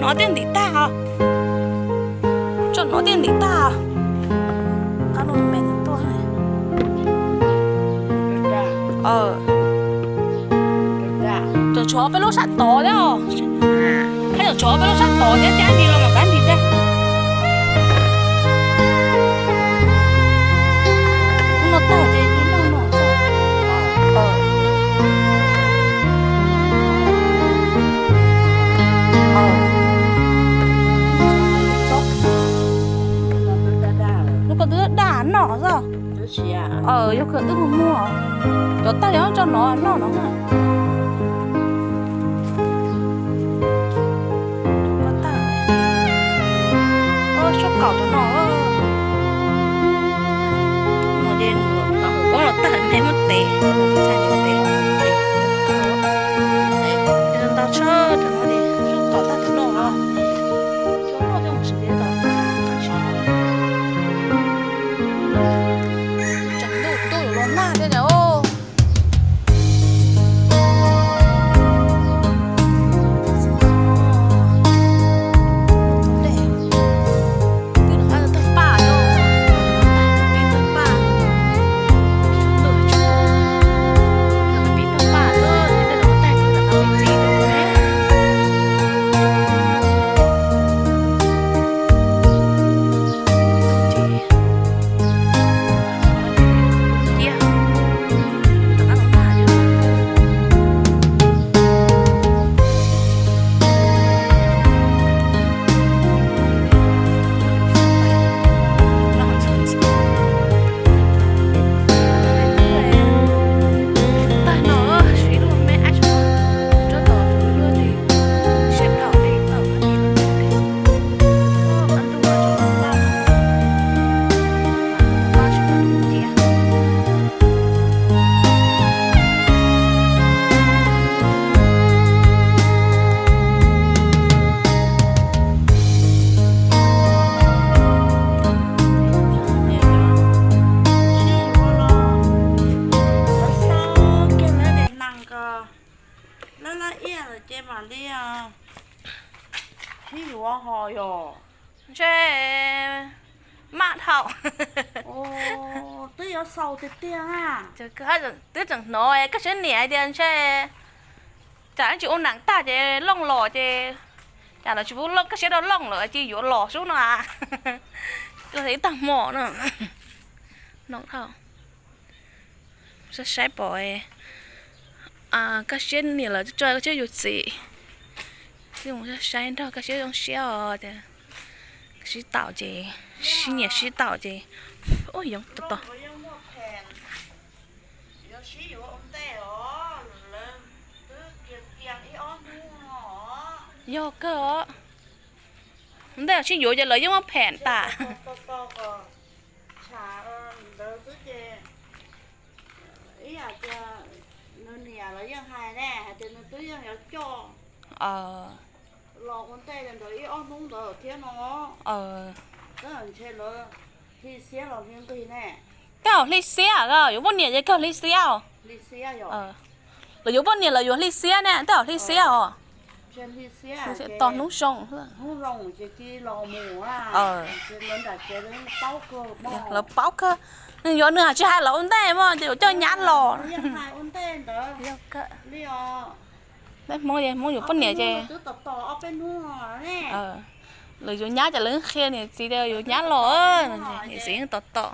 Nov tiaj ntim tag os. Tso nov tiaj ntim tag. Qab no me tuaj. Tseem tshuav peb lub sab tod thiab os. Tseem tshuav peb lub sab tod thiab, cab nti los mas kab nti thiab. Lub no tag ces noj no xwb. Lub ko twb daj noj xwb. Yog kawg twb muag muag. Cov tag yog tso nov noj no. Sub kaum tus no. No ces koob los tag me muab tev, tshaj tev. Ntau tshaj tus no li, sub kaum tag tus no os. Cov loj coj mus siv tom tag. Tseem ntuj ntuj yuav los nag thiab os. Lab lab iaj lawm ces mam li sib yuav ho yog. Ntshe maj dhau. Twb yuav xaus tiag tiag na. Twb tseem hnov koj siab niam hais tias ntshe tsam tsis ua neem tag ces looj los ces, cas los tsis pub koj siab rau looj lawm cia yuav los sub no a. Ib tag hmo no. Noo dhau. Saib saib pom koj siab niam lawv tso koj siab yuav txiv. Mus saib saib nrog koj siab zoo siab os. Sib tau ces, sib nyiam sib tau ces, yoov tos tos. Yog kawg os. Ua ntej sib yuav ces lawv yeej muaj phem tas. Ib yam tias nws niam los yeej hais ne, hais tias nws twb yeej yuav coj los ua ntej ntawd ib ob hnub ntawd thiab no. Ntshe lawv hli xiab los hli nqig ne. Tej zaum hli xiab, yuav poj niam ces kawg hli xiab os. Lawv yuav poj niam lawv yuav hli xiab ne, tej zaum hli xiab os. Tos hnub zoo. Lawv paub kawg, yuav nws tsis hais lawv ua ntej mas ces yuav coj nyab los. Peb Hmoob, Hmoob yuav poj niam ces lawv yuav nyab ces lawv qhia niam txiv tias yuav nyab los, niam txiv yeej tos tos.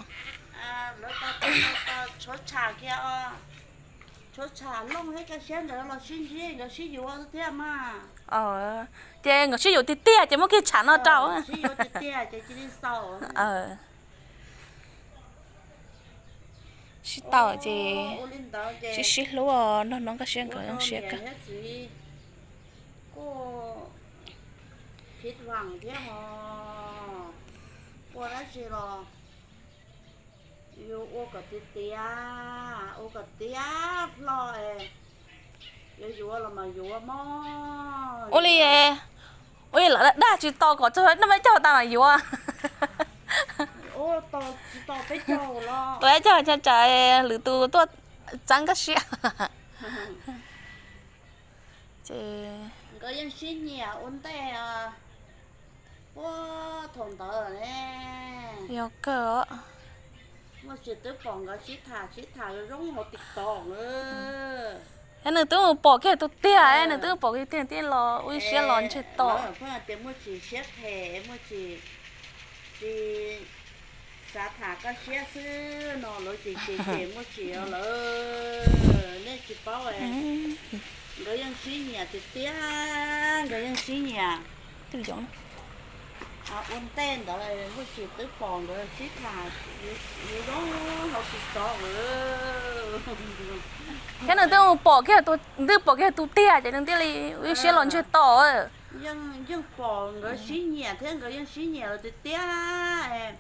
Ces nkawd sib yuav tiag tiag ces muab kiag tshav no rau. Sib tau ces sib sib hlub os, nrog nrog koj siab nkawd zoo siab kawg. Ua dab tsi los yuav ua kom tiav tiav, ua kom tiav hlo es yuav yuav los mas yuav mog. Ua li, ua li lawv dag tsis tau kom txog peb caug tas mas yuav. Tau peb caug tsam lwm tus tuaj txeeb koj siab. Ces Nkawd yeej sib nyiam ua ntej puag thaum ntawd ne. Yog kawg. Muaj tsis twb pom nkawd sib tham sib tham zoo hauv TikTok. Nws twb mus pom kiag tus tiag, nws twb mus pom kiag tiag tib los ua ib siab los ntseg to. Pheej tias muaj tsis siab phem, muaj tsis, tsis xav tham koj siab xwb no lawv ces ces ces muaj tsis lawm, nej tsis paub. Nkawd yeej sib nyiam tiag tiag, nkawd yeej sib nyiam. Ua ntej ntawd muaj tsis twb pom nkawd sib tham zoo hauv TikTok. Thiab nws twb mus pom kiag, twb pom kiag tus tiag ces nws thiaj li ua ib siab los ntseg to. Yeej pom nkawd sib nyiam thiab nkawd yeej sib nyiam lawv tiag tiag,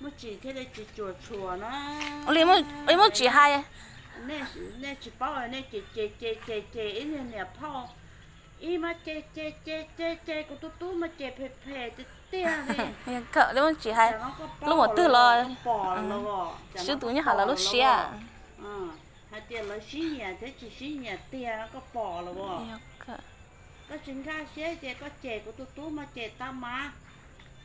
muaj tsis thiaj li tsis cuam tshuam na. Li muaj tsis hais. Nej tsis paub, nej ces ces ces ces ces ib niag niam phauj ib mas ces ces ces ces ces kuv tus tub mas ces phem phem tiag tiag li. Li muaj tsis hais, lub mus twg los pom los, sib tus nyob hauv lawv lub siab. Hais tias lawv sib nyiam thiab tsis sib nyiam tiag koj pom los as. Koj tsis nkag siab ces koj ces kuv tus tub mas ces tag mas.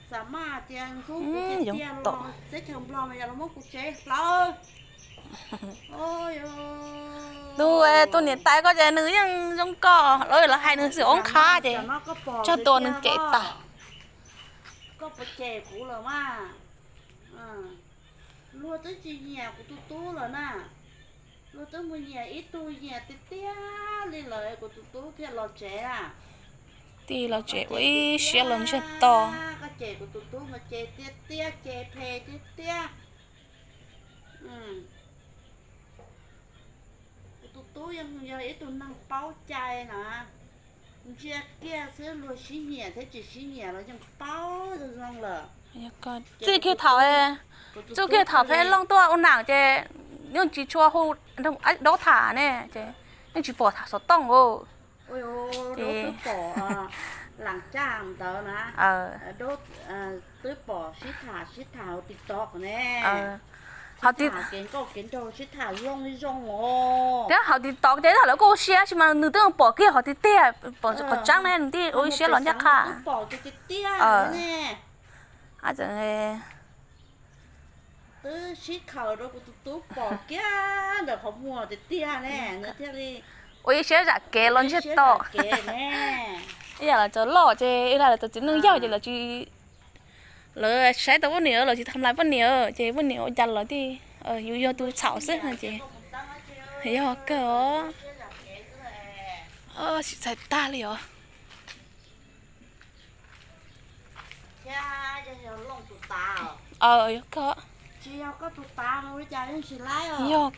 Xam maj tias ntxub kuv tiag tiag los teb chaws Nplog mas yog los muab kuv tsev hlawv. Tus, tus niam tais koj ces nws yeej zoo koj, lawv hais nws xwb, oob qhab ces tsag tua nws cem tag. Koj puas cem kuv lawm mas? Luag twb tsis nyiam kuv tus tub lawm na. Luag twb mus nyiam ib tug nyiam tiag tiag li lawm kuv tus tub thiaj los tsev na. Tij los tsev ua ib siab los ntsiag to. Koj cem kuv tus tub mas ces tiag tiag ces phem tiag tiag. Kuv tus tub yeej yog ib tug neeg paub cai na, ntsia kiag xwb luag sib nyiam thiab tsis sib nyiam los yeej paub zoo zoo lawm. Txij kiag thaum, txij kiag thaum peb Looj tuaj ua nam ces yeej tsis tshua hu Daub tham ne, ces yeej tsis pom tham xov tooj. Ces lam caj ntawd na, twb pom sib tham sib tham hauv TikTok ne. Hauv kev nkauj kev nraug sib tham zoo li zoo os. Thiab hauv TikTok ces lawv kuj ua siab tab sis mas nws twb pom kiag qhov tiag tiag, pom qhov tseeb ne, nws thiaj ua ib siab los ncaj qha. Twb sib khaws rau kuv tus tub pom kiag ntawm qhov muag tiag tiag ne, nws thiaj li ua ib siab zam kev los ntsiag to. Ib yam lawv cov loj ces ib yam lawv cov txiv neej yawg ces lawv tsis, lawv saib tau poj niam lawv tsis tham lais poj niam ces poj niam ua cas lawv thiaj, yus yog tus txhaum xwb no ces yog kawg os. Tsis txhais tag li os. Yog kawg. Yog kawg. Yog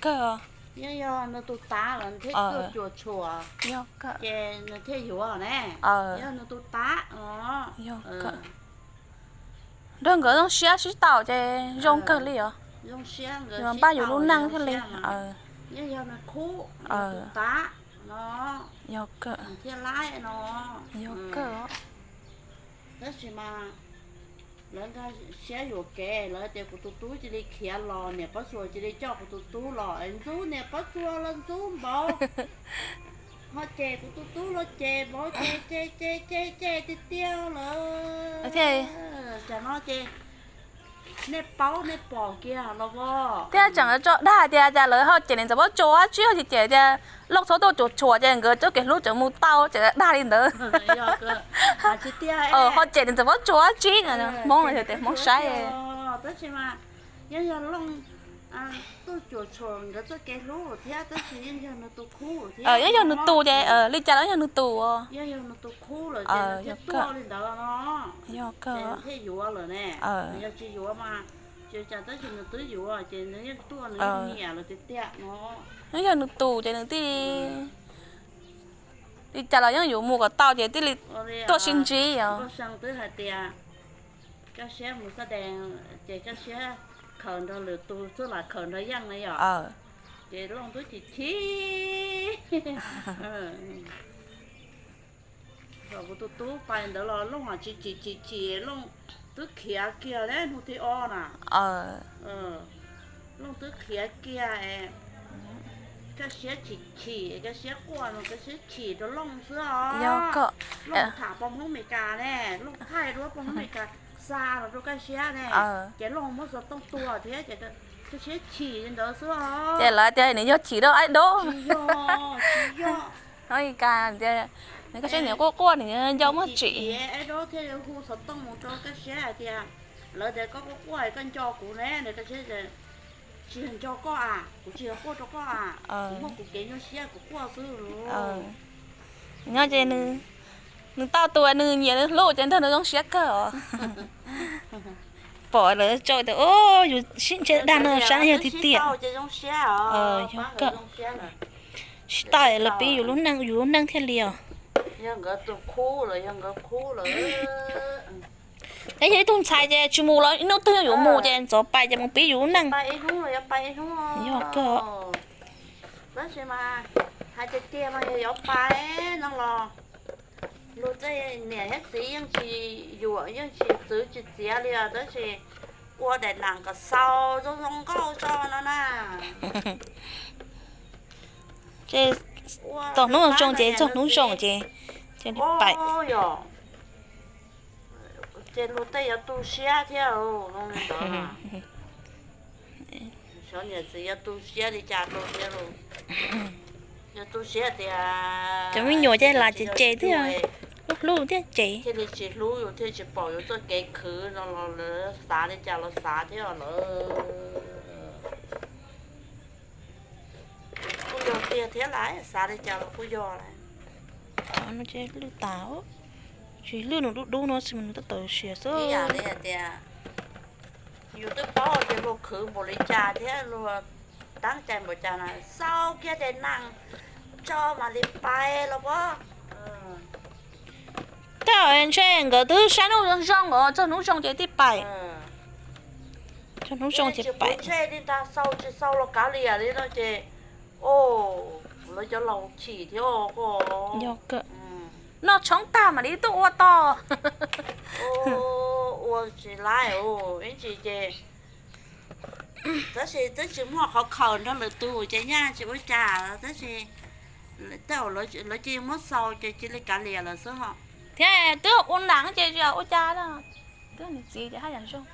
kawg. Yog kawg. Nrog nkawd zoo siab sib tau ces zoo kawg li os. Npaj yus lub neej thiaj li. Yog kawg. Yog kawg. Tab sis mas lawv nkag siab yuam kev, lawv tias kuv tus tub cia li khiav los, niam Pob Tsuas cia li coj kuv tus tub los, ntxub niam Pob Tsuas los ntxub npaum, ho cem kuv tus tub los cem npaum, ces ces ces ces ces tiag tiag lawm. Cas no ces nej paub nej pom kiag los as. Thiab tseem tso dag tias cas lawv ho cem niam Ntxawm Pob Tsuas, tsis ho cem tias Looj txhob tuaj cuam tshuam ces nkawd txoj kev hlub tseem mus tau, tseem dag li ntawd. Ho cem niam Ntxawm Pob Tsuas tsis, Hmoob no yog tias Hmoob saib. Tab sis mas yeej yog Looj tuaj cuam tshuam nkawd txoj kev hlub thiab, tab sis yeej yog nws tus khub thiab. Yeej yog nws tus ces li cas los yog nws tus. Yeej yog nws tus khub lawm ces nws thiaj tuaj li ntawd no. Yog kawg. Thiaj yuav lawm ne. Yog tsis yuav mas, ces cas tab sis nws twb yuav ces nws yeej tuaj, nws yeej nyiam lawm tiag tiag no. Yeej yog nws tus ces nws thiaj li cas los yeej yuav mus kom tau ces thiaj li tuaj sib ntsib os. Nkauj See twb hais tias koj siab mus xab dees ces koj siab khaws nrog lwm tus txhua lam khaws nrog yeej na yom. Ces Looj twb chim chim. Thaum kuv tus tub pais ntawd los Looj tsis chim chim chim, Looj twb khiav kiag hnub thib ob na. Looj twb khiav kiag, Kaj siab chim chim, kaj siab quaj no, kaj siab chim rau Looj xwb os. Yog koj. Looj tham poj Hmoob Amelikas ne, Looj thaij duab poj Hmoob Amelikas xa los rau kaj siab ne, ces Looj muab xov tooj tua thiab ces kaj siab chim li ntawd xwb os. Ces lawv tias nws yog chim rau Aib Daub. Tsis yog, tsis yog. Nws kaj siab nws quaj quaj nws nco muab tsim. Aib Daub thiaj li hu xov tooj mus rau kaj siab hais tias, lawv tias koj quaj quaj koj nco kuv ne, kaj siab, tsis yog nco koj a, kuv tsis yog quaj rau koj a, kuv muaj kuv kev nyuaj siab kuv quaj xwb. Nyob ces nws tau tus nws nyiam nws hlub ces nrog nws zoo siab kawg os. Pom lawv tso tias, o, yus sib ntsib dag no sab yog tiag tiag. Yog kawg. Sib tau lawv pib yus lub neej, yus lub neej thiaj li os. Yog nkawd tus ntxhais ces tsis mus los ib hnub twg yuav mus ces ntxov pais ces mus pib yus lub neej. Yog kawg. Tab sis mas hais tiag tiag mas yog yuav pais no los luag tej niam thiab txiv yeej tsis yuam yeej tsis txwv tsis txiav li os, tab sis ua daim nam kom xaus zoo zoo nkauj tso no na. Ces txog hnub zoo ces txog hnub zoo ces cia li pais. Ces luag tej yuav tu siab thiab. Xyov niam txiv yuav tu siab li cas rau thiab lauj. Yuav tu siab tias cov me nyuam ces lam ces ces twb yog hlub hlub thiab ces thiaj li tsis hlub yus thiaj tsis pom yus txoj kev khwv no los lawv xav li cas los xav thiab lawm. Kuj yog tiag thiab lawm, xav li cas los kuj yog lawm. Lwj tas, tsis lwj nws dub dub no xwb mas nws tab tom siav xwb. Ib yam li hais tias yus twb paub tias luag khwv npaum li cas thiab luag tab cai npaum cas na, xau kiag tes nees tso mam li pais los pob. Tej ntshe nkawd twb saib hnub zoo os, txog hnub zoo ces thiaj pais. Txog hnub zoo ces pais. Ntshe li ntag, xau tsis xau los kav liam li no ces, o, lawv cov laus chim thiab. Yog kawg. Noj tshoob tag mam li tuaj ua tos. Ua tsis laib ib ntsis ces tab sis twb tsis muaj qhov khaws nrog lwm tus ces nyaj tsis ua cas tab sis tej zaum lawv cia li muab xaus ces cia li kav liam lawm xwb ho. Thiab twb ua nam ces tsis ua cas, twb niam txiv ces haj yam zoo.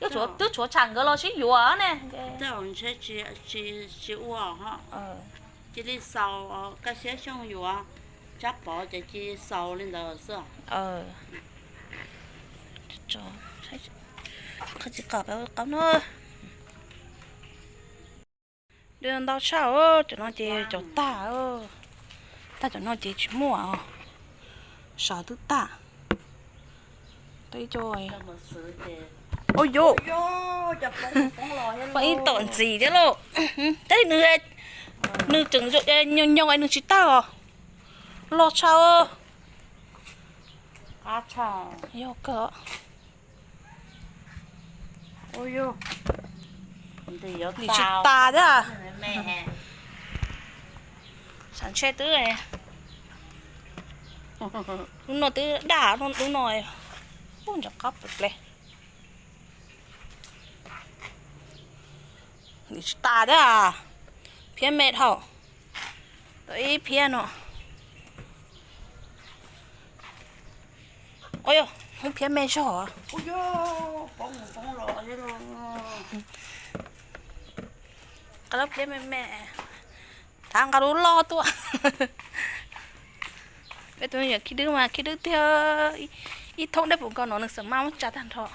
Twb tshuav tsham nkawd los sib yuav ne. Tej zaum ntshe tsis ua ho. Cia li xaus, kaj siab xyooj yuav, Tsab Pov ces cia li xaus li ntawd xwb. Qhov tsis qab no. Dej ntau tshaj, cov no ces cov tag, tag cov no ces tsis muaj, sov twb tag. Ua yus, poob ib tom ntxiv thiab lauj. Tab sis nws, nws tseem nyoos nyoos nws tsis tag os. Loj tshaj. Yog kawg. Nws tsis tas thiab. Xav ntshe twb, lub no twb daj, lub no ub ntsaum qab pes ple. Nws tsis tas thiab. Phiab me dhau. Tau ib phiab no. Ua yog, hub phiab me zog. Qab lub phiab me me. Thav nqa lub loj tuaj. Peb tus me nyuam khib dwb mas khib dwb tiag. Ib thoob dej puv nkaus no nws xam maj muab tsa tag nrho.